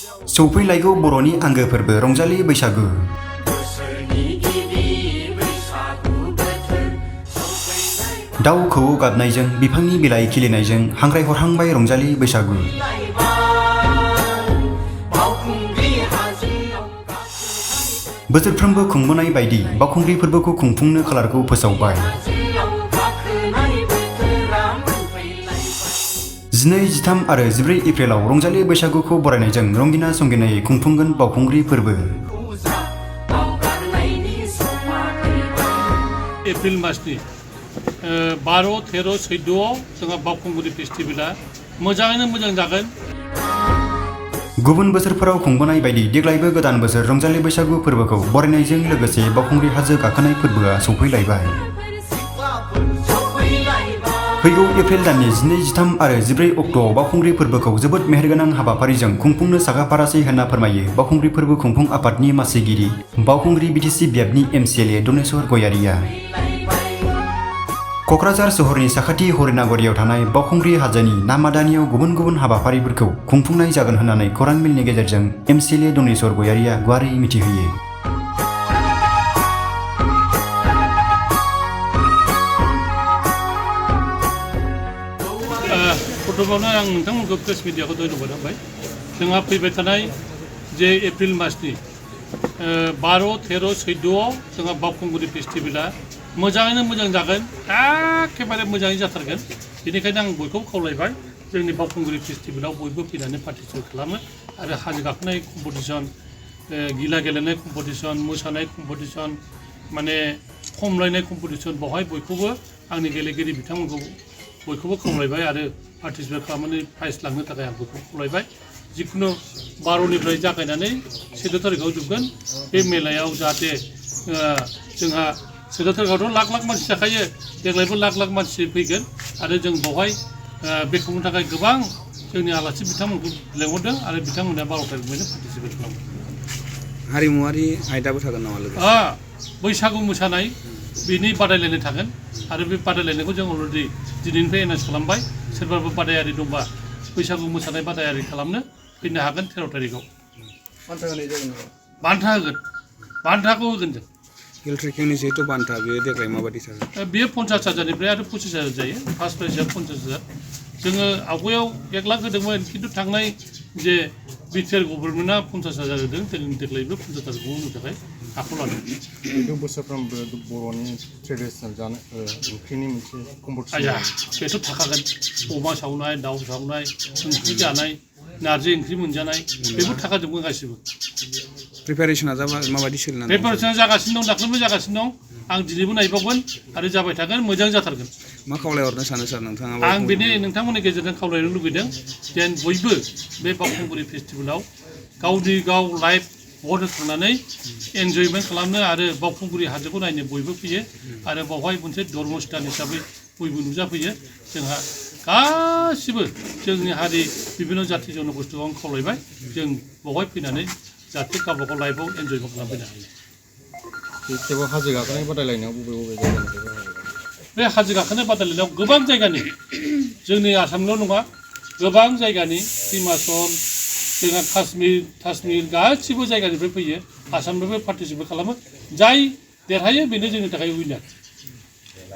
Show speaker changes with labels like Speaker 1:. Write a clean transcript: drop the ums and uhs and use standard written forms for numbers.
Speaker 1: सौफैलायगौ बर'नि आंगो फोरबो रंजालि बैसागु। दाउ खौवौ गाबनायजों बिफांनि बिलाइ खिलिनायजों हांख्रायहरहांबाय रंजालि बैसागु। बोसोरफ्रोमबो खुंबोनाय बायदि बावखुंग्रि फोरबोखौ खुंफुंनो खालारखौ फोसावबाय। 12, 13 आरो 14 एप्रिलाव रंजालि बैसागुखौ बरायनायजों रंगिना संगिनायै खुंफुंगोन बावखुंग्रि फोरबो।
Speaker 2: एप्रिल मासनि 12, 13, 14 जोंहा बावखुंग्रि फेस्टिभेला मोजाङैनो मोजां जागोन।
Speaker 1: गुबुन बोसोरफोराव खुंबोनाय बायदि देग्लायबो गोदान बोसोर रंजालि बैसागु फोरबोखौ बरायनायजों लोगोसे बावखुंग्रि हाजो गाखोनाय फोरबोआ सौफैलायबाय। फैगौ एप्रिल दाननि 12, 13 आरो 14 अक्ट'आव बावखुंग्रि फोरबोखौ जोबोद मेहेरगोनां हाबाफारिजों खुंफुंनो साखाफारासै होनना फोरमायो बावखुंग्रि फोरबो खुंफुं आफादनि मासिगिरि बावखुंग्रि बिटिसि बियाबनि एमसिएलए दनेश्वर गयारिया। क'क्राझार सहरनि साखाथि हरिनागरियाव थानाय बावखुंग्रि हाजोनि नामादानियाव गुबुन गुबुन हाबाफारिफोरखौ खुंफुंनाय जागोन होननानै खौरां मेलनि गेजेरजों एमसिएलए दनेश्वर गयारिया गुवारै मिथिहोयो।
Speaker 2: प्रथमावनो आं नोंथांमोनखौ प्रेस मिडियाखौ धन्यबाद होबाय। जोंहा फैबाय थानाय जे एप्रिल मासनि 12, 13, 14 जोंहा बावखुंग्रि फेस्टिभेला मोजाङैनो मोजां जागोन, एखेबारे मोजाङै जाथारगोन। बेनिखायनो आं बयखौबो खावलायबाय जोंनि बावखुंग्रि फेस्टिभेलाव बयबो फैनानै पार्टिसिपेट खालामो आरो हाजो गाखोनाय कम्पिटिसन, गिला गेलेनाय कम्पिटिसन, मोसानाय कम्पिटिसन, माने खमलायनाय कम्पिटिसन, बेवहाय बयखौबो आंनि गेलेगिरि बिथांमोनखौ बयखौबो खावलायबाय आरो पार्टिसिपेट खालामनानै प्राइज लांनो थाखाय आं बयखौबो खावलायबाय। जिखुनु 12निफ्राय जागायनानै 14 तारिखआव जोबगोन बे मेलायाव जाहाथे जोंहा 14 तारिखआवथ' लाख लाख मानसि जाखायो, देग्लायबो लाख लाख मानसि फैगोन आरो जों बेवहाय बे खुंनो थाखाय गोबां जोंनि आलासि बिथांमोनखौ लेंहरदों आरो बिथांमोना 12 तारिखनिफ्रायनो पार्टिसिपेट खालामगोन।
Speaker 3: हारिमुवारि आयदाबो थागोन नामा लोगो?
Speaker 2: बैसागु मोसानाय बेनि बादायलायनाय थागोन आरो बे बादायलायनायखौ जों अलरेडि दिनैनिफ्राय एनाउन्स खालामबाय। सोरबाबो बादायारि दंबा बैसागु मोसानाय बादायारि खालामनो फैनो हागोन 13 तारिखआव। बान्था होगोन, बान्थाखौ होगोन जों।
Speaker 3: हिल ट्रेकिंनि जिहेतु बान्था बेयो देग्लाय माबायदि थागोन?
Speaker 2: बेयो 50,000निफ्राय आरो 25,000 जायो। फार्स्ट प्राइजआ 50,000। जोङो आवगायाव 1 लाख होदोंमोन, खिन्थु थांनाय जे बिटिआर गभर्नमेन्टआ 50,000 होदों, जों देग्लायबो 50,000खौ होनो थाखाय आखायाव लादों।
Speaker 4: बेथ' बोसोरफ्रोमबो बर'नि ट्रेडिसनेल जानाय ओंख्रिनि मोनसे कम्पिटिसन।
Speaker 2: बेथ' थाखागोन। अमा सावनाय, दाउ सावनाय, ओंख्रि जानाय, नारजि ओंख्रि मोनजानाय, बेफोर थाखाजोबगोन गासिबो।
Speaker 3: प्रिपेरेसना माबायदि सोलिनानै दं?
Speaker 2: प्रिपेरेसना जागासिनो दं, दाख्लैबो जागासिनो दं। आं दिनैबो नायबावगोन आरो जाबाय थागोन, मोजां जाथारगोन।
Speaker 3: मा खावलायहरनो सानो सार नोंथाङा?
Speaker 2: आं बेनि नोंथांमोननि गेजेरजों खावलायनो लुबैदों जेन बयबो बे बावखुंग्रि फेस्टिभेलाव गावनि गाव लाइफ भट होखांनानै एन्जयमेन्ट खालामनो आरो बावखुंग्रि हाजोखौ नायनो बयबो फैयो आरो बावहाय मोनसे धर्म स्थान हिसाबै बयबो नुजाफैयो। जोंहा गासिबो जोंनि हारि बिभिन्न जाथि जनगोष्ठीखौ आं खावलायबाय जों बावहाय फैनानै जाहाथे गावबागाव लाइफआव एन्जयमेन्ट खालामफैनो हायो।
Speaker 4: थेवबो हाजो गाखोनाय बादायलायनायाव बबे बबे जायगानिफ्राय?
Speaker 2: बे हाजो गाखोनाय बादायलायनायाव गोबां जायगानि, जोंनि आसामल' नङा, गोबां जायगानि, हिमाचल, जोंहा काश्मीर गासिबो जायगानिफ्राय फैयो, आसामनिफ्राय पार्टिसिपेट खालामो। जाय देरहायो बेनो जोंनि थाखाय उइनार।